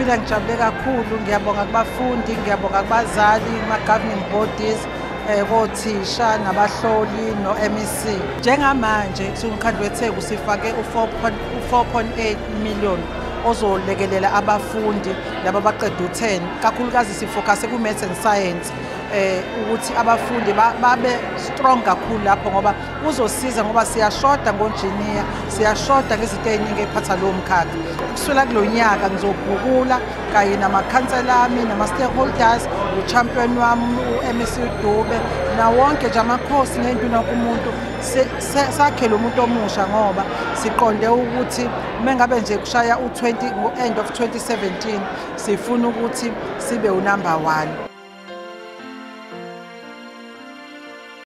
Mina ngijabule kakhulu, ngiyabonga kubafundi, ngiyabonga kubazali, kuma-governing bodies, kothisha nabahloli no-MEC. Njengamanje siwumkhandlu weTheku sifake u-4.8 million ozolekelela abafundi laba abaqeda u-10, kakhulukazi sifocuse ku-maths and science, ukuthi abafundi babe strong kakhulu lapho, ngoba kuzosiza, ngoba siyashoda ngonjiniya, siyashoda ngezinto ey'ningi ey'phatha lowo mkhakha. Kusukela kulo nyaka ngizobhukula kanye namakhansela ami nama-stakeholders, u-champion wami u-MEC Dube, nawonke nje amakhosi ney'nduna kumuntu, sakhe lo muntu omusha, ngoba siqonde ukuthi mengabe nje kushaya u-20 end of 2017 sifuna ukuthi sibe unumber 1.